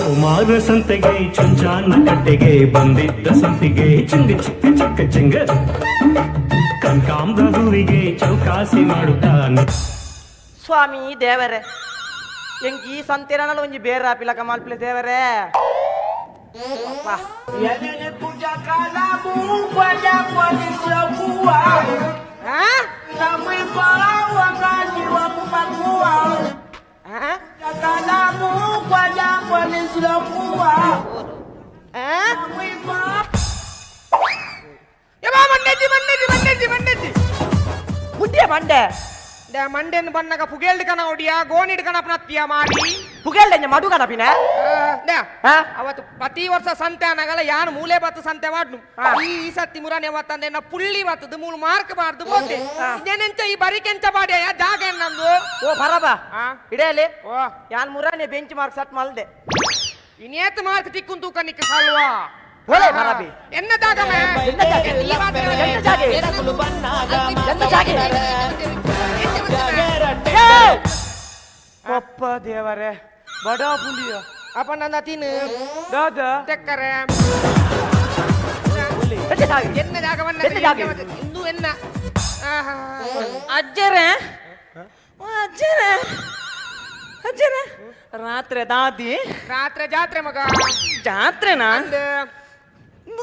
ಸೋಮಾರ ಸಂತೆಗೆ ಚುಂಚಾನ ಕಟ್ಟೆಗೆ ಬಂದಿದ್ದ ಸಂಪಿಗೆ ಚಿಂಗ ಚಿಕ್ಕ ಚಿಕ್ಕ ಚಿಂಗ ಕನಕಾಂಬ್ರ ಹೂವಿಗೆ ಚೌಕಾಸಿ ಮಾಡುತ್ತಾನೆ. ಸ್ವಾಮಿ ದೇವರೇ, ಎಂಕ್ ಈ ಸಂತೆರನಲ ಒಂಜಿ ಬೇರೆ ಆಪಿಲಕ ಮಲ್ಪಲೆ ದೇವರೇ. ಅಪ್ಪಾ. ಆ? ಆ? ಆ? ಯವ್ವ, ಮಂಡೆಜ್ಜಿ ಮಂಡೆಜ್ಜಿ ಮಂಡೆಜ್ಜಿ ಮಂಡೆಜ್ಜಿ. ಬುಡ್ಡಿಯ ಮಂಡೆ. ಮಂಡೆನ್ ಬನ್ನಗ ಪುಗೇಲ್ಡ್ ಕನ ಒಡಿಯ ಗೋಣಿಡ್ ಕಣ ಪ್ನತ್ತಿಯ ಮಾರಿ. ಪುಗೆಲ್ಡೆಂಜ ಮಡು ಕನಪಿನ. ಆ? ಅವತ್ತು ಪ್ರತಿ ವರ್ಷ ಸಂತೆ ಅನಗಲ ಯಾನು ಮೂಲೆ ಬತ್ತು ಸಂತೆ ವಾಡ್ನು. ಆ. ಈ ಈ ಸತ್ತಿ ಮುರಾನೆ ವತ್ತಂದೆ ಎನ್ನ ಪುಳ್ಳಿ ಬತ್ತದು ಮೂಲು ಮಾರ್ಕ್ ಬಾರ್ದು ಬೋತೆ. ಆ. ನೆನೆಂಚ ಈ ಬರಿ ಕೆಂಚ ಬಾಡಿಯ ಜಾಗ ಏನ್ ನಮ್ದು? ಓ ಪರಬ. ಆ? ಇಡೇಲಿ. ಓ. ಯಾನ್ ಮುರಾನೆ ಬೆಂಚ್ ಮಾರ್ಕ್ ಸಟ್ ಮಲ್ದೆ. ಇನೇತ್ ಮಾರ್ಕ್ ತಿಕ್ಕುನ್ ತೂಕ ನಿಕ್ಕ ಸಲ್ವಾ. ಹೋಲೆ ಪರಬಿ. ಎನ್ನ ಜಾಗ ಮೇ? ಎನ್ನ ಜಾಗೆ? ಈ ಮಾತ್ರ ಎನ್ನ ಜಾಗೆ? ಎನ್ನ ಜಾಗೆ? ಪಪ್ಪ ದೇವರೇ, ಬಡ ಪುಲಿಯ. ಅಪ್ಪ ನಂದ ತಿನ್ನು. ದಾದಾ. ತೆಕ್ಕರೆ. ಎನ್ನ ಜಾಗೆ? ಎನ್ನ ಜಾಗವನ್ನ? ಎನ್ನ ಜಾಗೆ? ಇಂದು ಎನ್ನ ಆಹಾ. ಅಜ್ಜರೇ, ಓ ಅಜ್ಜರೇ, ಅಜ್ಜರೇ, ರಾತ್ರಿ ದಾದಿ? ರಾತ್ರಿ ಜಾತ್ರೆ ಮಗ. ಜಾತ್ರೆನಾ? ಅಂದ್.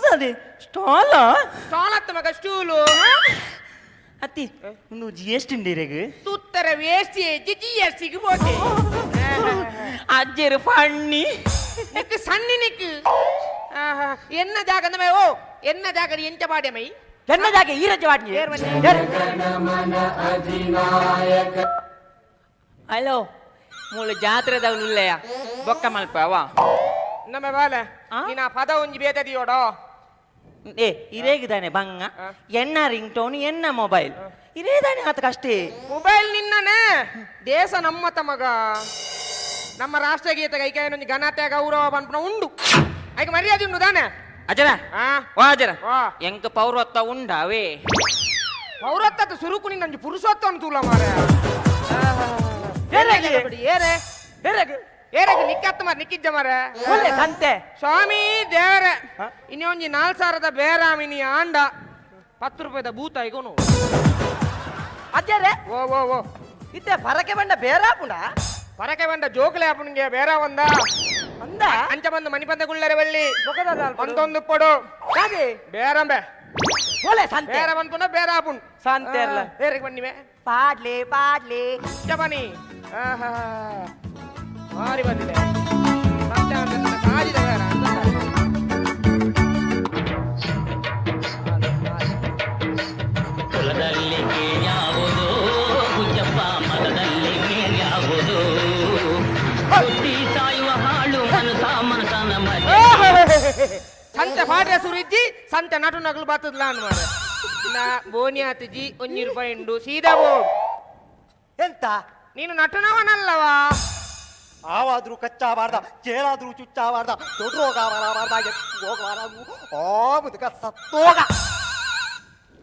ದಾದಿ ಸ್ಟಾಲ? ಸ್ಟಾಲ್ ಅತ್ತ ಮಗ, ಸ್ಟೂಲು. ಅತ್ತಿ, ಒಂದು ಜಿ ಎಸ್ ಟಿ ಇಂಡಿರೆಗ್. ತುತ್ತರ ವೇಸ್ಟ್ ಜಿ ಎಸ್ ಟಿಗೆ ಬೋತೆ. ಅಜ್ಜರು ಫಣ್ಣಿ. ನಿಕ್ ಸಣ್ಣಿ ನಿಕ್. ಆಹಾ. ಎನ್ನ ಜಾಗ ಅಂದ ಓ ಎನ್ನ ಜಾಗ ಎಂಚ ಪಾಡ್ಯ ಮೈ? ಎನ್ನ ಜಾಗೆ ಈ ರಜೆ ವಾಡ್ನಿ. ಏರ್ ಬನ್ನಿ. ಹಲೋ, ಮೂಲು ಜಾತ್ರೆದಾಗ ಉಲ್ಲೆಯ ಬೊಕ್ಕ ಮಲ್ಪ ವಾ. ನಮ್ಮ ಬಾಲೆ. ಆ? ನೀನ ಆ ಪದ ಒಂಜಿ ಬೇತೆ ದಿಯೋಡೋ. ಏ, ಇರೇಗಿದಾನೆ ಬಂಗ. ಆ. ಎನ್ನ ರಿಂಗ್ ಟೋನ್, ಎನ್ನ ಮೊಬೈಲ್ ಇರೇದಾನೆ ಆತ ಕಷ್ಟೇ. ಮೊಬೈಲ್ ನಿನ್ನನೆ, ದೇಶ ನಮ್ಮತ ಮಗ. ನಮ್ಮ ರಾಷ್ಟ್ರಗೀತೆ ಕೈಕೈನೊಂಜಿ ಘನತೆ ಗೌರವ ಪನ್ಪುನ ಉಂಡು, ಐಕ್ ಮರ್ಯಾದೆ ಉಂಡು ತಾನೆ? ಅಜರ. ಆ. ವಾ ಅಜರ. ವಾ. ಎಂಕ್ ಪೌರತ್ವ ಉಂಡಾವೇ? ಪೌರತ್ವದ ಸುರುಕು ನಿನ್ನೊಂಜಿ ಪುರುಷೋತ್ತಮ ತೂಲ ಮಾರೆ. ಏರೆಗೆ? ಏರೆ. ಏರೆಗೆ? ಏರೆಗೆ ನಿಕ್ಕತ್ತ ಮಾರ, ನಿಕ್ಕಿಜ್ಜ ಮಾರೆ. ಒಳ್ಳೆ ಸಂತೆ. ಸ್ವಾಮಿ ದೇವರೇ, ಇನ್ನೊಂಜಿ 4000ದ ಬೇರಾಮಿನಿ ಆಂಡ 10 ರೂಪಾಯಿದ ಭೂತ ಐಗೋನು. ಅಜ್ಜರೇ. ಓ ಓ ಓ. ಇತ್ತೆ ಪರಕೆ ಬಂಡ ಬೇರಾಪುಂಡ. ಪರಕೆ ಬಂದ ಜೋಕುಲೆ ಆಪುನಿಗೆ ಬೇರ ಒಂದ. ಅಂದ. ಅಂಚ ಬಂದು ಮನಿಪಂದ ಗುಳ್ಳರೆ ಬಳ್ಳಿ. ಬೊಕದ ಅಲ್ಪ. ಒಂದೊಂದು ಪೊಡು. ದಾದಿ? ಬೇರಂಬೆ. ಒಳ್ಳೆ ಸಂತೆ. ಬೇರೆ ಬಂದ್ಪುನ ಬೇರೆ ಆಪುನ್. ಸಂತೆ ಅಲ್ಲ. ಬೇರೆ ಬನ್ನಿವೆ. ಪಾಡ್ಲಿ ಪಾಡ್ಲಿ. ಚಬನಿ ಆಹಾ, ಮಾರಿ ಬಂದಿದೆ ಸಂತೆ ಅಂತ ಕಾಜಿದ ಬೇರೆ ಅಂತ. ಕುಲದಲ್ಲಿ ಕೀಳ್ಯಾವುದು ಹುಚ್ಚಪ್ಪ, ಮತದಲ್ಲಿ ಮೇಲ್ಯಾವುದು? ಬುದ್ಧಿ ಸಾಯುವ ಹಾಳು ಮನಸ ಮನಸನ ಮಧ್ಯೆ. ಸಂತೆ ಪಾಡ್ರೆ ಸುರಿಜ್ಜಿ, ಸಂತೆ ನಟು ನಗಲು ಬರ್ತದಲ್ಲ ಅನ್ ಮಾರೆ. ಇನ್ನ ಬೋನಿ ಆತಿಜಿ, 1 ರೂಪಾಯಿ ಉಂಡು, ಸೀದಾ ಬೋರ್ಡ್. ಎಂತ? ನೀನು ನಟನವನಲ್ಲವಾ? ಆವಾದ್ರೂ ಕಚ್ಚಾಬಾರ್ದ, ಚೇಳಾದ್ರೂ ಚುಚ್ಚಾಬಾರ್ದ, ದೊಡ್ಡ ರೋಗ ಬರಬಾರ್ದ, ಹೋಗಬಾರದು, ಆ ಮುದುಕ ಸತ್ತೋಗ.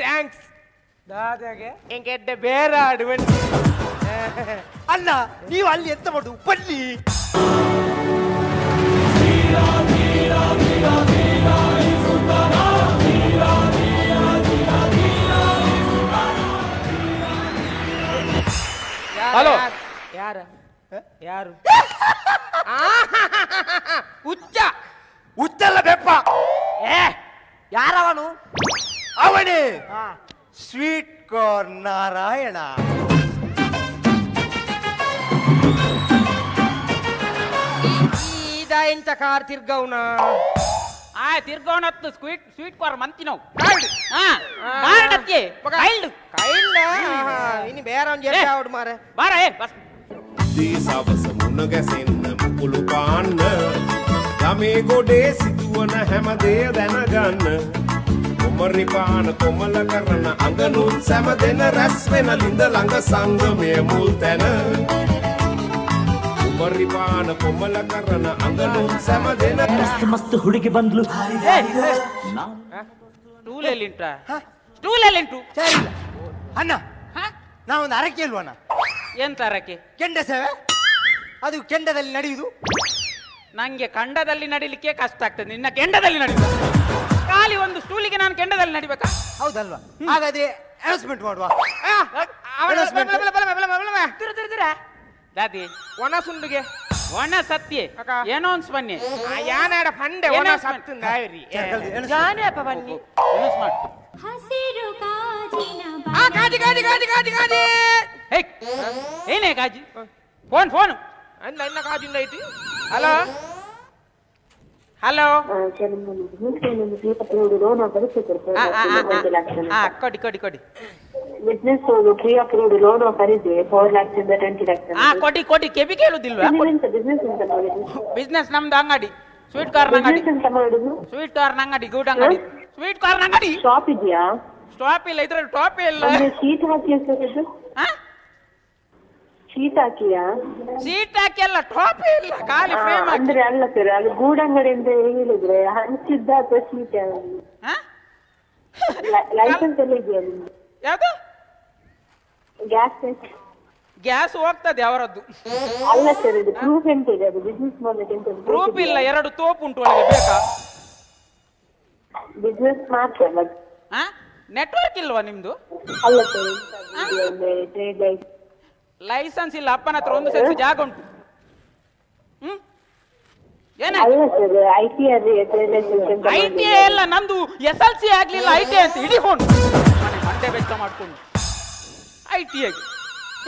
Thanks. ದಾದಾಗೆ. ಎಂಗೆಡ್ಡೆ ಬೇರೆ ಆಡುವೆನ್. ಅಲ್ಲ, ನೀವು ಅಲ್ಲಿ ಎಂತ ಮಾಡುದು ಬಲ್ಲಿ? ಹಲೋ, ಯಾರು ಯಾರು? ಹುಚ್ಚ. ಹುಚ್ಚಲ್ಲ, ಬೆಪ್ಪ. ಏ, ಯಾರವನು? ಅವನೇ ಸ್ವೀಟ್ ಕಾರ್ನ್ ನಾರಾಯಣ. ಈದ ಎಂಚ ಕಾರ್ ತಿರ್ಗವ್ನ? ಆ ತಿರ್ಗೋಣತ್ತು ಸ್ವೀಟ್ ಸ್ವೀಟ್ ಕಾರ್ನ್ ಮಂತಿ ನಾವು. ಕಾರ್ಡ್. ಹಾ, ಕಾರ್ಡ್ ಅತ್ಯೆ ಕೈಲ್ಡ್. ಕೈಲ್ಡ ಇನ್ನು ಬೇರೆ ಒಂಜಿ ಏ. ಆವಡ್ ಮಾರೆ. ಬಾರ ಏ ಬಸ್. සවස මුණ ගැසෙන්න මුකුළු පාන්න, ගමේ ගොඩේ සිදුවන හැම දෙය දැනගන්න, කොමරි පාන කොමල කරන අඟනුන් සැම දෙන රැස් වෙන ලිඳ ළඟ සංගමය මුල් තැන. කුමරි පාන කොමල කරන අඟනුන් සැම දෙන ಮಸ್ತ್ ಮಸ್ತ್ ಹುಡುಗಿ ಬಂದ್ಲು. ಸ್ಟೂಲ್ ಎಲ್ಲಿ ಉಂಟಾ? ಸ್ಟೂಲ್ ಎಲ್ಲಿ ಉಂಟು? ಸರಿ ಇಲ್ಲ ಅಣ್ಣ. ಹಾ? ನಾವೊಂದು ಹರಕೆ ಇಲ್ವಣ್ಣ? ಎಂತ ಹರಕೆ? ಕೆಂಡ ಸೇವೆ, ಅದು ಕೆಂಡದಲ್ಲಿ ನಡೆಯುವುದು. ನಂಗೆ ಕಂಡದಲ್ಲಿ ನಡಿಲಿಕ್ಕೆ ಕಷ್ಟ ಆಗ್ತದೆ, ನಿನ್ನ ಕೆಂಡದಲ್ಲಿ ನಡಿಬೇಕು. ಖಾಲಿ ಒಂದು ಸ್ಟೂಲಿಗೆ ನಾನು ಕೆಂಡದಲ್ಲಿ ನಡಿಬೇಕಾ? ಹೌದಲ್ವಾ? ಹಾಗಾದ್ರೆ ಅನೌನ್ಸ್ಮೆಂಟ್ ಮಾಡುವ. ಅವನ ದಾದಿ ಒಣ ಸುಂಡುಗೆ. ಒಣ ಸತ್ಯ. ಅಕ್ಕ. ಏನೋ ಅನ್ಸ್ ಬನ್ನಿ. ಯಾನಾಡ ಫಂಡೆ ಒಣ Announcement. ಸತ್ತಂದಾಯ್ರಿ. ಜಾನಪ್ಪ ಬನ್ನಿ. ಅನೌನ್ಸ್ ಮಾಡು. ಹಸಿರು ಗಾಜಿನ ಆ ಕಾಜಿ ಕಾಜಿ ಕಾಜಿ ಕಾಜಿ ಕಾಜಿ. ಹೇ, ಏನೇ ಕಾಜಿ? ಫೋನ್ ಫೋನ್ ಅಂದ ಇನ್ನ ಕಾಜಿಂದ ಐತಿ. Hello hello. Business ಕೊಡಿ ಕೊಡಿ ಕೊಡಿ. Pre approved loan offer ಇದೆ, 4 ಲ್ಯಾಕ್ಸ್ ಇಂದ 20 ಲ್ಯಾಕ್ಸ್. ಹಾ, ಕೊಡಿ ಕೊಡಿ. ಕೆಬಿ ಕೇಳುದಿಲ್ವಾ? ನೀವೆಂತ ಬಿಸ್ನೆಸ್ ಎಂತ ಮಾಡುದು? ಬಿಸ್ನೆಸ್ ನಮ್ದು ಅಂಗಡಿ, ಸ್ವೀಟ್ ಕಾರ್ನ್ ಅಂಗಡಿ. ಬಿಸ್ನೆಸ್ ಎಂತ ಮಾಡುದು? ಸ್ವೀಟ್ ಕಾರ್ನ್ ಅಂಗಡಿ, ಗೂಡ್ ಅಂಗಡಿ, ಸ್ವೀಟ್ ಕಾರ್ನ್ ಅಂಗಡಿ. ಶಾಪ್ ಇದೆಯಾ? ಸ್ಟಾಪ್ ಇಲ್ಲ, ಇದ್ರಲ್ಲಿ ಟಾಪ್ ಇಲ್ಲ. ಅಂದ್ರೆ ಶೀಟ್ ಹಾಕಿ ಸರ್ ಇದು? ಹಾ? ಶೀಟ್ ಹಾಕಿಯಾ? ಸೀಟ್ ಹಾಕಿ ಅಲ್ಲ, ಟಾಪ್ ಇಲ್ಲ, ಖಾಲಿ ಫ್ರೇಮ್ ಹಾಕಿ. ಅಂದ್ರೆ ಅಲ್ಲ ಸರ್, ಅದು ಗೂಡಂಗಡಿ ಅಂತ ಹೇಳಿದ್ರೆ ಹಂಚಿದ್ದ ಅಥವಾ ಶೀಟ್? ಹಾ? ಲೈಸೆನ್ಸ್ ಎಲ್ಲ ಇದೆಯಾ ನಿಮ್ದು? ಯಾವ್ದು? ಗ್ಯಾಸ್. ಗ್ಯಾಸ್ ಹೋಗ್ತದೆ ಅವರದ್ದು. ಅಲ್ಲ ಸರ್, ಇದು ಪ್ರೂಫ್ ಎಂತ ಇದೆ? ಅದು ಬಿಸ್ನೆಸ್ ಮಾಡ್ಲಿಕ್ಕೆ ಎಂತ ಪ್ರೂಫ್ ಇಲ್ಲ, ಎರಡು ತೋಪು ಉಂಟು ಒಳಗೆ, ಬೇಕಾ? ಬಿಸ್ನೆಸ್ ಮಾತ್ರ ಮತ್ತೆ. ಹಾ, ನೆಟ್ವರ್ಕ್ ಇಲ್ವಾ ನಿಮ್ದು? ಅಲ್ಲ sir, trade licence. Licence ಇಲ್ಲ, ಅಪ್ಪನ ಹತ್ರ ಒಂದು ಸೆನ್ಸ್ ಜಾಗ ಉಂಟು. ಹ್ಮ್, ಏನಾಯ್ತು? ಅಲ್ಲ sir, I T R trade licence ಎಂತ? I T I ಎಲ್ಲ ನಂದು S L C ಆಗ್ಲಿಲ್ಲ, I T ಅಂತ ಇಡೀ ಫೋನ್ ಮಂಡೆ ಬೆಚ್ಚ ಮಾಡ್ಕೊಂಡು I T I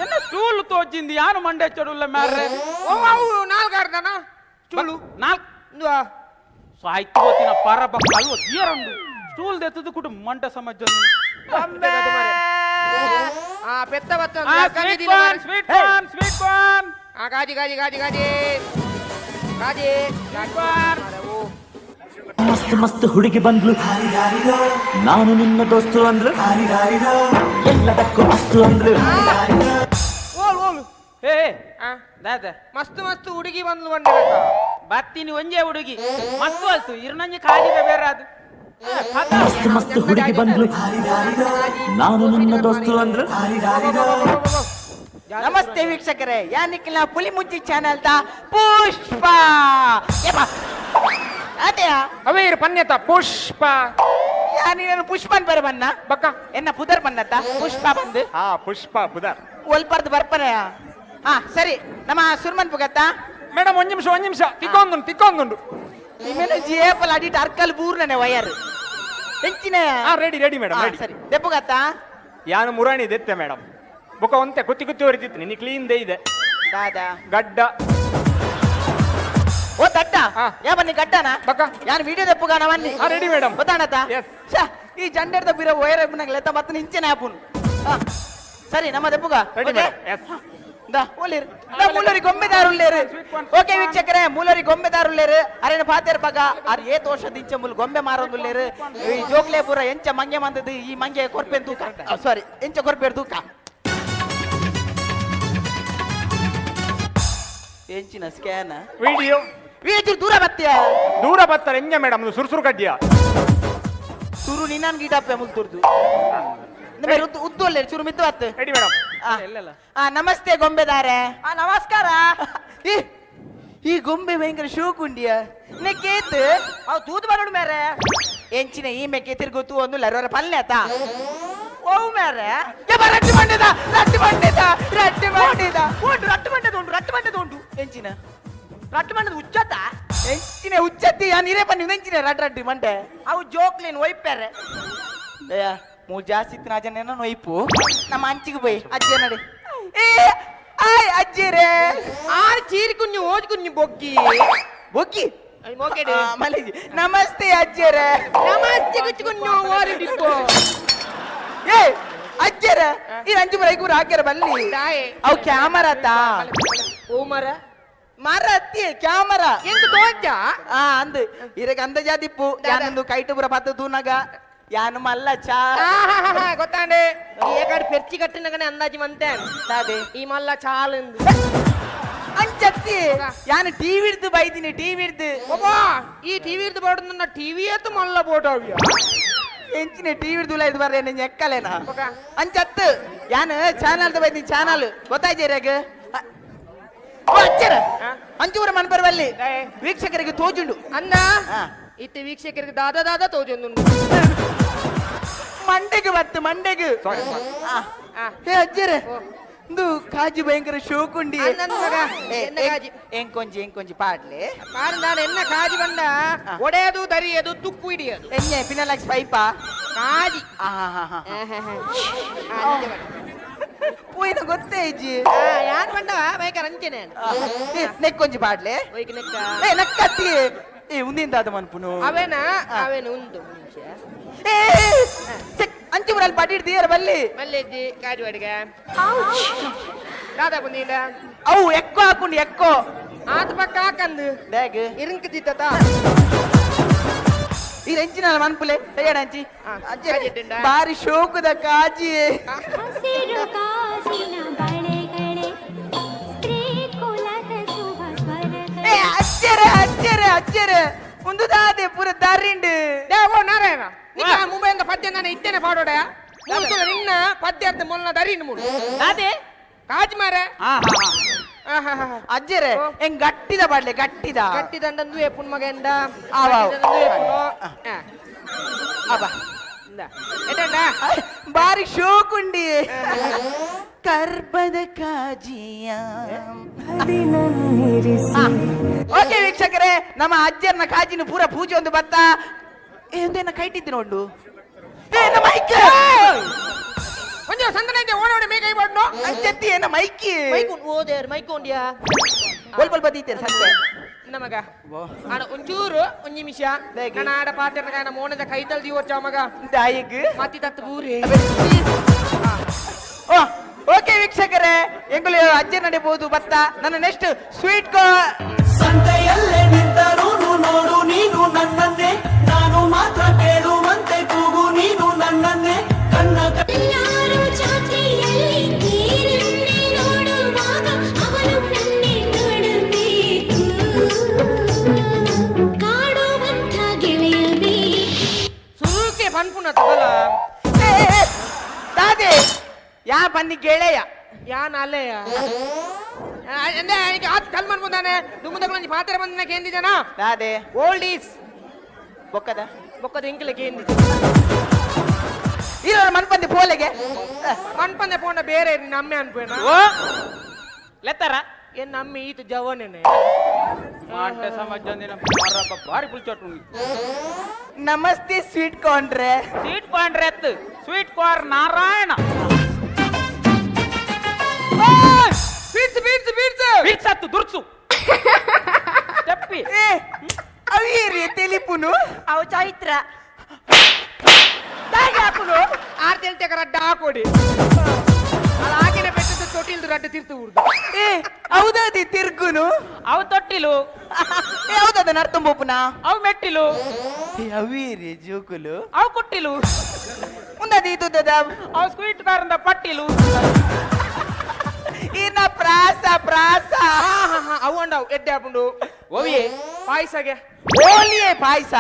ಎನ್ನ ಸ್ಟೂಲ್ ತೋಜಿಂದ ಯಾರು ಮಂಡೆ ಚಡುಲ್ಲ ಮ್ಯಾರ್ರೆ. ಓ ಅವು ನಾಲ್ಕಾರ್ದನ ಚುಳ್ಳು. ನಾಲ್ಕು ಸಾಯ್ತು ಗೊತ್ತಿನ ಪರ ಬಕ್ಕ ಅಲ್ವ ಏರಂಡು ಸ್ಟೂಲ್ ದೆತ್ತದು ಕುಟುಂಬ ಮಂಡ ಸಮಾಜ. ಆ ಪೆತ್ತ ಬತ್ತ. Sweet corn, sweet corn, sweet corn. ಆ ಕಾಜಿ ಕಾಜಿ ಕಾಜಿ ಕಾಜಿ ಕಾಜಿ. Sweet corn. ಮಸ್ತ್ ಮಸ್ತ್ ಹುಡುಗಿ ಬಂದ್ಲು, ನಾನು ನಿನ್ನ ದೋಸ್ತು ಅಂದ್ಲು, ಎಲ್ಲದಕ್ಕೂ ಅಸ್ತು ಅಂದ್ಲು. ಓಲ್ ಓಲ್. ಹೇ. ಆ ದಾದ? ಮಸ್ತ್ ಮಸ್ತ್ ಹುಡುಗಿ ಬಂದ್ಲು ಬಂಡೆ ಬೇಕಾ? ಬತ್ತೀನಿ ಒಂಜೇ ಹುಡುಗಿ ಮಸ್ತು ಅಲ್ತು ಇರ್ನಂಜಿ ಕಾಜಿದ ಬೇರೆ ಅದು. ಆ, ಕಥ. ಮಸ್ತ್ ಮಸ್ತ್ ಹುಡುಗಿ ಬಂದ್ಲು, ನಾನು ನಿನ್ನ ದೋಸ್ತು ಅಂದ್ಲು. ನಮಸ್ತೆ ವೀಕ್ಷಕರೇ, ಯಾನಿಕ್ಕಿನ ಪುಲಿ ಮುಂಚಿ ಚಾನೆಲ್ ದ ಪುಷ್ಪ ಏಪ ಅದೇಯಾ? ಅವೇ ಇರು ಪನ್ಯತ ಪುಷ್ಪ. ಯಾ ನೀನು ಪುಷ್ಪನ್ ಬರ ಬನ್ನ. ಬಕ್ಕ. ಎನ್ನ ಪುದರ್ ಬನ್ನತ್ತ ಪುಷ್ಪ ಬಂದು. ಹಾ, ಪುಷ್ಪ ಪುದರ್. ಒಲ್ಪರ್ದು ಬರ್ಪನೆಯ. ಹಾ ಸರಿ, ನಮ್ಮ ಸುರ್ಮನ್ ಪುಗತ್ತ. ಮೇಡಮ್, ಒಂದ್ ನಿಮಿಷ, ಒಂದ್ ನಿಮಿಷ, ತಿಕ್ಕೊಂದುಂಡು ತಿಕ್ಕೊಂದುಂಡು. ನಿಮ್ಮೇಲೆ ಜೇಪಲ್ ಅಡಿಟ್ ಅರ್ಕಲ್ ಬೂರ್ನನೆ ವಯರ್ ಹೆಂಚಿನ. ಹಾ, ready ready madam, ready. ಸರಿ, ದೆಪ್ಪುಗತ್ತ. ಯಾನು ಮುರಾಣಿ ದೆತ್ತೆ ಮೇಡಮ್, ಬೊಕ ಒಂತೆ ಕುತ್ತಿ ಕುತ್ತಿ ಹೊರಿತಿತ್ತು ನಿನ್ನೆ ಕ್ಲೀನ್ they ಇದೆ. ದಾದಾ? ಗಡ್ಡ. ಓ ದಡ್ಡ. ಹಾ. ಯಾ ಬನ್ನಿ ಗಡ್ಡನ. ಬಕ್ಕ. ಯಾನು ವಿಡಿಯೋ ದೆಪ್ಪುಗಾನ ಬನ್ನಿ. ಹಾ, ರೆಡಿ ಮೇಡಮ್. ಗೊತ್ತಾಣತ? Yes. ಛ, ಈ ಜಂಡೇರ್ದ ಬಿರ ವೈರ್ ಲೆತ್ತ ಮತ್ತೆ ನಿಂಚೆನೆ ಆಪುನು. ಹಾ, ಸರಿ, ನಮ್ಮ ದೆಪ್ಪುಗ. Ready okay? Madam, S. ದಾ ಓಲಿರ್ ದಾ ಮೂಲರಿ ಗೊಂಬೆದಾರುಲ್ಲೇರು. ಓಕೆ ವೀಕ್ಷಕರೇ, ಮೂಲರಿ ಗೊಂಬೆದಾರುಲ್ಲೇರು ಅರೇನ ಪಾತೇರ್ ಬಗ ಅರ್ ಏ ತೋಷ ದಿಂಚ ಮುಲ್ ಗೊಂಬೆ ಮಾರೊಂದುಲ್ಲೇರು. ಈ ಜೋಕ್ಲೆ ಪೂರ ಎಂಚ ಮಂಗೆ ಮಂದದ್ದು, ಈ ಮಂಗೆ ಕೊರ್ಪೆನ್ ತೂಕ, ಸಾರಿ, ಎಂಚ ಕೊರ್ಪೇರ್ ತೂಕ ಎಂಚಿನ ಸ್ಕ್ಯಾನ್. ವಿಡಿಯೋ. ವೀಚೂರು ದೂರ ಬತ್ತಿಯ. ದೂರ ಬರ್ತಾರೆ ಎಂಜ ಮೇಡಮ್, ಸುರು ಸುರು ಕಡ್ಡಿಯ. ಸುರು ನಿನ್ನನ್ ಗೀಟಪ್ಪೆ ಮುಲ್ತುರ್ದು ಉದ್ದು ಉದ್ದು ಅಲ್ಲೇ ಚೂರು ಮಿತ್ತು ಬತ್ತು. Ready madam. ಆ. ಎಲ್ಲೆಲ್ಲ? ಆ, ನಮಸ್ತೆ ಗೊಂಬೆದಾರೆ. ಆ ನಮಸ್ಕಾರ. ಈ ಈ ಗೊಂಬೆ ಭಯಂಕರ ಶೋಕುಂಡಿಯ ನೆಕ್ಕೇತ್. ಅವ್ ತೂತು ಬರೋಡು ಮೇರೆ. ಎಂಚಿನ ಈ ಮೆಕ್ಕೆ ತಿರುಗುತ್ತು ಒಂದು ಲರೋರ ಪಲ್ಲೆ ಆತ. ಓ ಮೇರೆ. ಯಬ್ಬ, ರಟ್ಟಿ ಬಂಡಿದ, ರಟ್ಟಿ ಬಂಡಿದ, ರಟ್ಟಿ ಬಂಡಿದ. ಉಂಟು ರಟ್ಟು ಬಂಡದ ಉಂಟು, ರಟ್ಟು ಬಂಡದ ಉಂಟು. ಎಂಚಿನ? ರಟ್ಟು ಬಂಡದ ಉಚ್ಚತ. ಎಂಚಿನ ಉಚ್ಚತ್ತಿ? ಆ ನೀರೇ ಬನ್ನಿ, ಎಂಚಿನ ರಟ್ ರಟ್ಟಿ ಮಂಟೆ? ಅವು ಜೋಕ್ಲಿನ್ ಒಯ್ಪೆರೆ. ದಯಾ ಮೂರು ಜಾಸ್ತಿ ಇತ್ತು ಅಜನೇನೋ ನೊಯ್ಪು. ನಮ್ಮ ಅಂಚಿಗೆ ಪೋಯ್ ಅಜ್ಜಿ ನಡಿ. ಏ ಆಯ್ ಅಜ್ಜಿರೇ. ಆ ಚೀರಿ ಕುഞ്ഞು ಓಜ್ ಕುഞ്ഞು ಬೊಗ್ಗಿ. ಬೊಗ್ಗಿ. ಮೋಕೆಡೆ. ಆ, ಮಲೇಜಿ. ನಮಸ್ತೆ ಅಜ್ಜಿಯರೇ. ನಮಸ್ತೆ ಕುಚ್ಚು ಕುഞ്ഞು ಓರಿ ಡಿಕ್ಕೋ. ಏ ಅಜ್ಜರ, ಈ ಅಂಜು ಬರೈಕೂರ ಹಾಕ್ಯಾರ ಬಲ್ಲಿ. ದಾಯೆ? ಅವು ಕ್ಯಾಮರಾ ತಾ. ಓ ಮರ. ಮರ ಅತ್ತಿ ಕ್ಯಾಮರಾ. ಎಂತ ತೋಜ? ಆ ಅಂದು ಇರಗ ಅಂದ ಜಾದಿಪ್ಪು ಯಾನೊಂದು ಕೈಟು ಪುರ ಪತ್ತ ತೂನಗ ಯಾನು ಮಲ್ಲ ಚಾ. ಗೊತ್ತಾಂಡೆ, ಈ ಏಕಾಡಿ ಪೆರ್ಚಿ ಕಟ್ಟಿನಗನೆ ಅಂದಾಜಿ ಮಂತೆ. ದಾದೆ? ಈ ಮಲ್ಲ ಚಾಲಂದು. ಅಂಚತ್ತಿ, ಯಾನು ಟಿವಿ ಹಿಡ್ದು ಬೈದಿನಿ, ಟಿವಿ ಹಿಡ್ದು. ಒಬ್ಬಾ ಈ ಟಿವಿ ಇರ್ದು ಬೋರ್ಡ್ ನನ್ನ ಟಿವಿ ಏತು ಮಲ್ಲ ಬೋರ್ಡ್ ಅವಿಯ. ಎಂಚಿನ ಟಿವಿ ಹಿಡ್ದು ಇದು ಬರ್ರೆ ನಿನ್ ಎಕ್ಕಲೇನಾ? ಬೊಕ? ಅಂಚತ್ತು, ಯಾನು ಚಾನಲ್ ಬೈದಿನಿ, ಚಾನಲ್ ಗೊತ್ತಾಯ್ತು ಇರಾಗ. ಅಚ್ಚರ ಅಂಚೂರ ಮನ್ಪರ್ವಲ್ಲಿ ವೀಕ್ಷಕರಿಗೆ ತೋಜುಂಡು ಅನ್ನ ಇತ್ತೆ ವೀಕ್ಷಕರಿಗೆ ದಾದ ದಾದ ತೋಜೊಂದು ಮಂಡೆಗೆ ಬತ್ತು ಮಂಡೆಗೆ. ಹೇ ಅಜ್ಜರೆ, ಇಂದು ಕಾಜಿ ಭಯಂಕರ ಶೋಕುಂಡಿ. ಎಂಕೊಂಜಿ ಎಂಕೊಂಜಿ ಪಾಡ್ಲೆ ಪಾಡ್. ಎನ್ನ ಕಾಜಿ ಬಂಡ ಒಡೆಯದು ದರಿಯದು ತುಕ್ಕು ಹಿಡಿಯದು. ಎಣ್ಣೆ ಪಿನಲಾಕ್ಸ್ ಪೈಪಾ ಕಾಜಿ. ಪೂಯಿನ ಗೊತ್ತೇ ಇಜ್ಜಿ. ಯಾನ್ ಬಂಡ ಭಯಂಕರ ಅಂಚೆನೆ. ನೆಕ್ಕೊಂಜಿ ಪಾಡ್ಲೆ. ಏ ನಕ್ಕತ್ತಿ ಏ ಉಂದಿಂದಾದ ಮನ್ಪುನು. ಅವೇನ ಅವೇನ ಉಂದು ನಿಮಿಷ. ಏ ಅಂಚಿ ಮುರಲ್ಲಿ ಪಡಿಡ್ತೀಯರ ಬಲ್ಲಿ. ಮಲ್ಲೆಜ್ಜಿ ಕಾಜು ಅಡಿಗೆ ದಾದಾ ಬಂದಿಲ್ಲ. ಅವು ಎಕ್ಕೋ ಹಾಕೊಂಡು ಎಕ್ಕೋ. ಆತ ಪಕ್ಕ ಹಾಕಂದು. ಬ್ಯಾಗ್ ಇರಂಕ ದಿತ್ತ. ಈ ಎಂಚಿನ ಮನ್ಪುಲೆ ತಯ್ಯಾಡ ಅಂಚಿ ಬಾರಿ ಶೋಕುದ ಕಾಜಿ. ಹಸಿರು ಕಾಜಿನ ಬಳೆಗಳೇ ಸ್ತ್ರೀ ಕುಲದ ಶುಭ ಸ್ವರಗಳೇ. ಏ ಅಚ್ಚರೆ ಅಚ್ಚರೆ ಅಚ್ಚರೆ ಒಂದು ದಾದೆ ಪೂರ ದಾರಿಂಡು. ಓ ನಾರಾಯಣ, ನಿನ್ನ ಮುಂಬೈಯಿಂದ ಪದ್ಯ ನಾನು ಇದ್ದೇನೆ ಪಾಡೋಡ ನಿನ್ನ ಪದ್ಯ ಅರ್ಧ ಮೊಲ್ಲ ದರಿನ್ ಮೂಡು. ದಾದೆ ಕಾಜ್ ಮಾರೆ. ಅಜ್ಜರೆ ಹೆಂಗ್ ಗಟ್ಟಿದ ಪಾಡ್ಲೆ ಗಟ್ಟಿದ. ಗಟ್ಟಿದಂಡಂದು ಎಪ್ಪುನ್ ಮಗ ಎಂದ. ಬಾರಿ ಶೋಕುಂಡಿ ಕರ್ಬದ ಕಾಜಿಯ. ಓಕೆ ವೀಕ್ಷಕರೇ, ನಮ್ಮ ಅಜ್ಜರ್ನ ಕಾಜಿನ ಪೂರ ಪೂಜೆ ಒಂದು ಬತ್ತ ಒಂದೇನ ಕೈಟಿದ್ದು ನೋಡು. ಮೈಕ್ ಒಂಜಿ ಸಂದನ ಇದೆ ಓಡೋಡಿ ಮೇಕೈ ಬಡ್ನು. ಅಂಚತ್ತಿ ಏನ ಮೈಕಿ ಮೈಕ್ ಓದೇರ್ ಮೈಕ್ ಉಂಡಿಯಾ. ಒಲ್ ಬಲ್ ಬದೀತೇನೆ ಸಂತೆ. ನಮಗ ಆಡ ಒಂಚೂರು ಒಂಜಿ ನಿಮಿಷ ನನ್ನ ಆಡ ಪಾತ್ರ ಕಾಯನ ಮೋನದ ಕೈತಲ್ ದಿವರ್ಚ ಮಗ ದಾಯಿಗ್ ಮತ್ತಿ ತತ್ತು ಬೂರಿ. ಓಕೆ ವೀಕ್ಷಕರೇ, ಎಂಗುಲು ಅಜ್ಜಿ ನಡೆಬಹುದು ಬತ್ತ. ನನ್ನ ನೆಕ್ಸ್ಟ್ ಸ್ವೀಟ್ ಸಂತೆಯಲ್ಲೇ ನಿಂತರೂ ನೋಡು ನೀನು ನನ್ನನ್ನೇ, ನಾನು ಮಾತ್ರ ಕೇಳುವಂತೆ ಕೂಗು ನೀನು ನನ್ನನ್ನೇ. ಕಣ್ಣ ಎಲ್ಲಾರು ಜಾತ್ರೆಯಲ್ಲಿ ತೇರನ್ನೇ ನೋಡುವಾಗ ಅವನು ನನ್ನೇ ನೋಡಬೇಕು, ಕಾಡುವಂಥ ಗೆಳೆಯಬೇಕು. ಸುರುಕೆ ಪನ್ಪುನ ತಗಲ. ದಾದೆ ಯಾ ಬನ್ನಿ ಗೆಳೆಯ. ಯಾನ್ ಅಲ್ಲೆಯ ಅಂದ್ರೆ ಆತ್ ಕಲ್ ಮನ್ಪುಂದಾನೆ ದುಮ್ಮುದಗಳು ಪಾತ್ರ ಬಂದಿನ ಕೇಂದಿಜನ. ದಾದೆ ಓಲ್ಡ್ is ಬೊಕ್ಕದ ಬೊಕ್ಕದ ಇಂಕಲೆ ಕೇಂದಿ. ಇರೋರು ಮನ್ಪಂದೆ ಪೋಲೆಗೆ. ಮನ್ಪಂದೆ ಪೋಂಡ ಬೇರೆ ನಮ್ಮೆ ಅನ್ಪೇನ. ಓ ಲೆತ್ತಾರ ಏನ್ ನಮ್ಮೆ ಈತ ಜವನೇನೆ. ಮಾಂಟೆ ಸಮಾಜ ಭಾರಿ ಪುಲ್ಚೋಟು. ನಮಸ್ತೆ ಸ್ವೀಟ್ ಕಾರ್ನ್ ರೇ. ಸ್ವೀಟ್ ಕಾರ್ನ್ ರೇ sweet corn Narayana. Beats beats beats beats ಹತ್ತು ದುರ್ಸು ತಪ್ಪಿ. ಅವೇರಿ ತೆಲಿಪುನು ಅವು ಚೈತ್ರ ಹಾಕುನು ಆರ್ ತೆಲ್ತೆಕ ರಡ್ಡ ಹಾಕೋಡಿ ಅದು ಹಾಕಿನ ಬೆಟ್ಟದ ತೊಟ್ಟಿಲ್ದು ರಡ್ಡ ತಿರ್ತು ಉರ್ದು. ಏ ಹೌದದಿ ತಿರ್ಗುನು ಅವು ತೊಟ್ಟಿಲು. ಏ ಹೌದದ ನರ್ತಂಬೋಪುನ ಅವು ಮೆಟ್ಟಿಲು. ಏ ಅವೇರಿ ಜೋಕುಲು ಅವು ಕುಟ್ಟಿಲು. ಉಂದದಿ ಇದುದದ ಅವು ಸ್ವೀಟ್ ಕಾರ್ನ್ ಪಟ್ಟಿಲು. ಇನ್ನ ಪ್ರಾಸ ಪ್ರಾಸ. ಅವು ಅಂಡವು ಎಡ್ಡೆ ಹಾಪುಂಡು. ಓವಿಯೇ ಪಾಯಸಗೆ ಓಲಿಯೇ ಪಾಯಸ.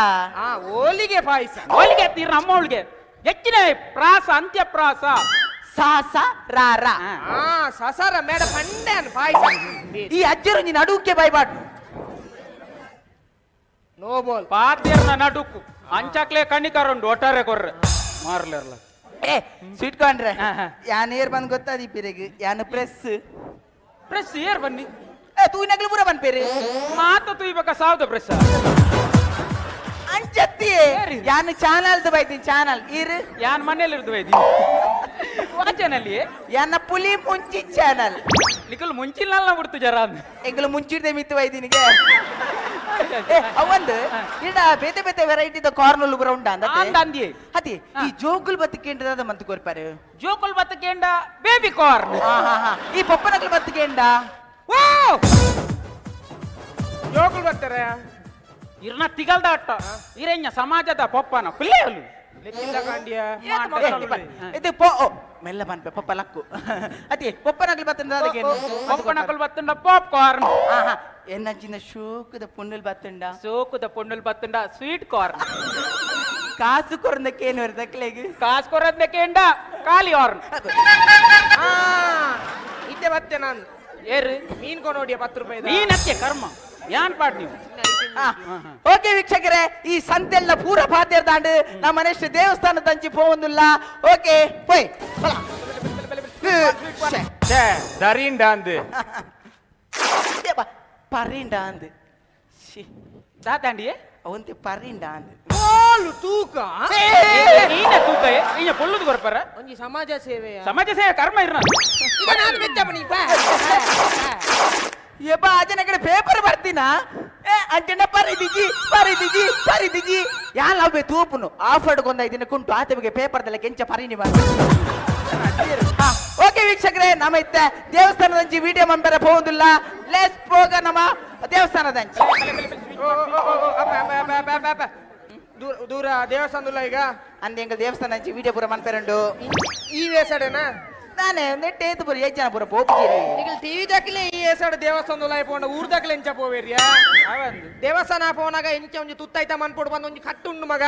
ಆ ಓಲಿಗೆ ಪಾಯಸ. ಓಲಿಗೆ ತೀರ್ ನಮ್ಮವಳಿಗೆ ಹೆಚ್ಚಿನ ಪ್ರಾಸ ಅಂತ್ಯ ಪ್ರಾಸ. ಸಾಸ ರಾ ರಾ. ಆ ಸಸರ ಮೇಡ ಪಂಡೆ ಪಾಯಸ. ಈ ಅಜ್ಜರು ನೀನು ಅಡುಗೆ ಬಾಯ್ಬಾಟು. ನೋ ಬಾಲ್ ಪಾತ್ಯರ್ನ ನಡುಕು ಅಂಚಾಕ್ಲೆ ಕಣ್ಣಿಕರುಂಡು ಒಟ್ಟಾರೆ ಕೊರ್ರೆ ಮಾರ್ಲಿರ್ಲ. ಏ ಸ್ವೀಟ್ ಕಾರ್ನ್ ರೇ ಯಾನ್ ಏರ್ ಬಂದ್ ಗೊತ್ತಾದಿ ಪಿರೆಗ್ ಯಾನ್ ಪ್ರೆಸ್ ಪ್ರೆಸ್ ಏರ್ ಬನ್ನಿ. ಏ ತೂಯಿನಗ್ಲು ಪೂರ ಬನ್ಪೇರಿ ಮಾತ ತೂಯ್ಬೇಕ ಸಾವ್ದ ಪ್ರೆಸ್ ಅಂಚತ್ತಿ ಯಾನ್ ಚಾನಲ್ದು ಬೈತೀನಿ ಚಾನಲ್ ಇರ್ ಯಾನ್ ಮನೇಲಿ ಇರ್ದು ಬೈದಿ ವಾಚನಲ್ಲಿ ಯಾನ ಪುಲಿ ಮುಂಚಿ ಚಾನಲ್. ನಿಕಲ್ ಮುಂಚಿಲ್ಲ ಬಿಡ್ತು ಜರ. ಎಂಗಲು ಮುಂಚಿಡ್ದೆ ಮಿತ್ತು ಬೈದಿನಿಗೆ. ಏ ಅವಂದು ಇಡ ಬೇತೆ ಬೇತೆ ವೆರೈಟಿದ ಕಾರ್ನಲ್ ಪೂರ ಉಂಡ ಅಂದ ಅಂದಿ. ಅತಿ ಈ ಜೋಗುಲ್ ಬತ್ತಿಕೇಂಡ್ರದ ಮಂತ್ ಕೊರ್ಪಾರು. ಜೋಕುಲ್ ಬತ್ತಕೇಂಡ ಬೇಬಿ ಕಾರ್ನ್. ಈ ಪೊಪ್ಪನಕಲ್ ಬತ್ತಿಕೇಂಡ ಜೋಕುಲ್ ಬರ್ತಾರೆ. ಇರ್ನ ತಿಗಲ್ದ ಅಟ್ಟ ಇರೆಂಜ ಸಮಾಜದ ಪೊಪ್ಪನ ಪಿಲ್ಲೆಯಲು. ಇದು ಪೊ ಮೆಲ್ಲ ಪನ್ಪೆ ಪೊಪ್ಪ ಲಕ್ಕು ಅತಿ ಪೊಪ್ಪನಕಲ್ ಬತ್ತಂಡ ಪೊಪ್ಪನಕಲ್ ಬತ್ತಂಡ ಪಾಪ್ ಕಾರ್ನ್. ಎನ್ನಂಚಿನ ಶೋಕದ ಪುಣ್ಣಲ್ ಬತ್ತಂಡ. ಸೋಕುದ ಪೊಣ್ಣಲ್ ಬತ್ತಂಡ ಸ್ವೀಟ್ ಕಾರ್ನ್. ಕಾಸು ಕೊರಂದಕ್ಕೇನು ತಕ್ಲೆಗ್ ಕಾಸು ಕೊರದಕ್ಕೇಂಡ ಖಾಲಿ ಕಾರ್ನ್. ಇದ್ದೆ ಬತ್ತೆ ನಾನು. ಏರು ಮೀನ್ ಕೊನೋಡಿಯ 10 ರೂಪಾಯಿ. ನೀನಕ್ಕೆ ಕರ್ಮ ಯಾನ್ ಪಾಡ್ ನೀವು. ಓಕೆ ವೀಕ್ಷಕರೇ, ಈ ಸಂತೆಲ್ಲ ಪೂರ ಪಾತೆರ್ ದಾಂಡು ನಮ್ಮ ಮನುಷ್ಯ ದೇವಸ್ಥಾನ ತಂಚಿ ಪೋವೊಂದುಲ್ಲ. ಓಕೆ ಪೋಯ್ ಬಲ. ಶ್ಶೆ. ಛೇ ದರಿಂಡ ಅಂದು. ಪರಿಂಡ ಅಂದು. She. ದಾದಾಂಡಿಯೇ. ಅವಂತೆ ಪರಿಂಡ ಅಂದು. ಕೋಲು ತೂಕ. ನೀನ ತೂಕ ಇನ್ನ ಪೊಲ್ಲುದು ಕೊರ್ಪರ. ಒಂಜಿ ಸಮಾಜ ಸೇವೆಯ. ಸಮಾಜ ಸೇವೆ ಕರ್ಮ ಇರ್ನ. ಈಗ ನಾನು ಮೆಚ್ಚ ಬನ್ನಿ ಬಾ. ಯಪ್ಪ ಅಜನ ಕಡೆ ಪೇಪರ್ ಬರ್ತೀನ ಏ ಅಂಚೆನ ಪರಿದಿಜಿ ಪರಿದಿಜಿ ಪರಿದಿಜಿ ಯಾನ್ ಅವೇ ತೂಪುನು ಆಫರ್ಡ್ ಕೊಂದ ಇದನ್ನ ಕುಂಟು ಆತವಿಗೆ ಪೇಪರ್ ದಲ್ಲ ಕೆಂಚ ಪರಿನಿ. ಓಕೆ ವೀಕ್ಷಕರೇ, ನಮ್ಮ ಇತ್ತ ದೇವಸ್ಥಾನದಂಚಿ ವಿಡಿಯೋ ಮಂಬರ ಹೋಗುದಿಲ್ಲ. ಲೆಸ್ ಪೋಗ ನಮ್ಮ ದೇವಸ್ಥಾನದಂಚಿ. ಓ, ಓ, ಓ, ಓ, ಅಪ್ಪ, ಅಪ್ಪ, ಅಪ್ಪ, ಅಪ್ಪ, ಅಪ್ಪ, ಅಪ್ಪ. ದೂರ ದೂರ ದೇವಸ್ಥಾನದಲ್ಲ ಈಗ. ಅಂದ ಎಂಗಲ್ ದೇವಸ್ಥಾನ ವಿಡಿಯೋ ಪೂರ ಮನ್ಪೆರಂಡು. ಈ ವೇಸಡೇನಾ? ನಾನೇ ನೆಟ್ಟೇತು ಪೂರ ಏಜ್ ಜನ ಪೂರ ಪೋಪುಜಿರಿ. ಈಗ ಟಿವಿ ದಾಖಲೆ ಈ ಏಸಾಡು ದೇವಸ್ಥಾನದಲ್ಲ ಪೋಂಡ ಊರ್ ದಾಖಲೆ ಎಂಚ ಪೋವೇರಿಯಾ? ದೇವಸ್ಥಾನ ಪೋನಾಗ ಎಂಚ ಒಂಜಿ ತುತ್ತೈತ ಮನ್ಪೊಡು ಬಂದು ಒಂಜಿ ಕಟ್ಟುಂಡು ಮಗ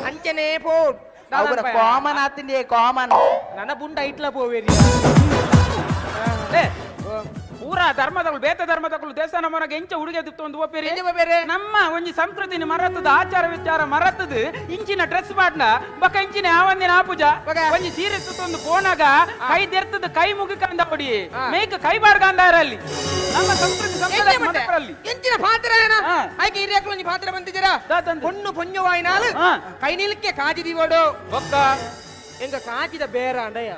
ಅಂಚನೆ ಪೋ. ಅವರ ಕಾಮನ್ ಆತಿಂದೆ ಕಾಮನ್. ನನ್ನ ಬುಂಡ ಐಟ್ಲ ಪೋವೇರಿಯಾ. ಲೇ, ಪೂರಾ ಧರ್ಮದಗಳು ಬೇತೆ ಧರ್ಮದಗಳು ದೇವಸ್ಥಾನ ಮನಗ ಎಂಚ ಉಡುಗೆ ಒಂದು ಒಪ್ಪೇರಿ. ಎಂಚ ಒಪ್ಪೇರಿ? ನಮ್ಮ ಒಂಜಿ ಸಂಸ್ಕೃತಿನ ಮರತದ ಆಚಾರ ವಿಚಾರ ಮರತದ ಇಂಚಿನ ಡ್ರೆಸ್ ಮಾಡ್ನ ಬೊಕ ಇಂಚಿನ ಯಾವಂದಿನ ಆಪುಜ. ಬೊಕ? ಒಂಜಿ ಸೀರೆ ಸುತ್ತೊಂದು ಪೋನಾಗ ಕೈ ದೆರ್ತದ ಕೈ ಮುಗಿಕಂದ ಪಡಿ ಆ. ಮೇಕ್ ಕೈ ಬಾರ್ಗಂದಾರಲ್ಲಿ ನಮ್ಮ ಸಂಸ್ಕೃತಿ ಸಂಪ್ರದಾಯ ಮರಪರಲ್ಲಿ. ಎಂಚಿನ ಪಾತ್ರ ಏನ? ಆ. ಆಯ್ಕೆ ಹಿರಿಯಕ್ಲು ಒಂಜಿ ಪಾತ್ರ ಬಂತಿದ್ದೀರಾ. ದಾತಂದು. பொண்ணு பொஞ்சு வாயினால் ಆ. கை நிலுக்க காஜி தீவோடு. ಬೊಕ್ಕ எங்க காஜித பேராண்டைய.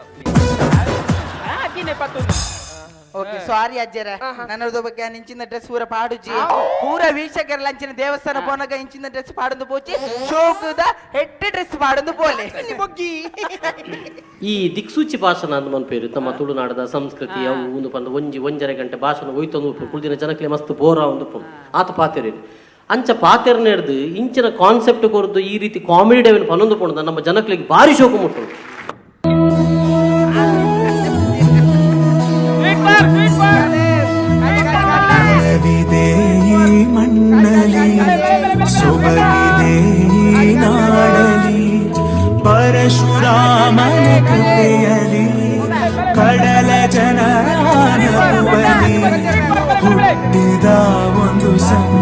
ಆ, ಅಜ್ಜಿನೇ ಪತ್ತೊಂದು. ಓಕೆ ಸಾರಿ ಅಜ್ಜರ, ನನ್ನದು ಬಗ್ಗೆ ಇಂಚಿನ ಡ್ರೆಸ್ ಪೂರ ಪಾಡುಜಿ. ಪೂರ ವೀಕ್ಷಕರ ಲಂಚಿನ ದೇವಸ್ಥಾನ ಪೋನಾಗ ಇಂಚಿನ ಡ್ರೆಸ್ ಪಾಡೊಂದು ಪೋಚಿ ಶೋಕದ ಹೆಡ್ ಡ್ರೆಸ್ ಪಾಡೊಂದು ಪೋಲೆ. ಬೊಗ್ಗಿ. ಈ ದಿಕ್ಸೂಚಿ ಭಾಷಣ ಅಂದ್ ಮನ್ಪೇರು ತಮ್ಮ ತುಳುನಾಡದ ಸಂಸ್ಕೃತಿ ಅವು ಒಂದು ಪಂಡ ಒಂಜಿ ಒಂಜರೆ ಗಂಟೆ ಭಾಷಣ ಒಯ್ತೊಂದು ಉಪ್ಪು ಕುಳ್ದಿನ ಜನಕ್ಲೆ ಮಸ್ತ್ ಬೋರ ಒಂದು ಉಪ್ಪು ಆತ ಪಾತೆರಿ ಅಂಚ ಪಾತೆರ್ನ ಹಿಡ್ದು ಇಂಚಿನ ಕಾನ್ಸೆಪ್ಟ್ ಕೊರ್ದು ಈ ರೀತಿ ಕಾಮಿಡಿ ಡೇವಿನ ಪನ್ನೊಂದು ಪೊಂಡ ನಮ್ಮ ಜನಕ್ಲೆಗ್ ಭಾರಿ ಶೋಕು ಮುಟ್ಟು. ಸ್ವೀಟ್ ಬಾರ್ ಸ್ವೀಟ್ ಬಾರ್. ನೆಲವಿದೆ ಈ ಮಣ್ಣಲಿ, ಸೊಬಗಿದೆ ಈ ನಾಡಲಿ, ಪರಶುರಾಮನ ಕೃಪೆಯಲಿ, ಕಡಲ ಜನರ ಬಲಿ ಹುಟ್ಟಿದ ಒಂದು ಸಂಗೀತ.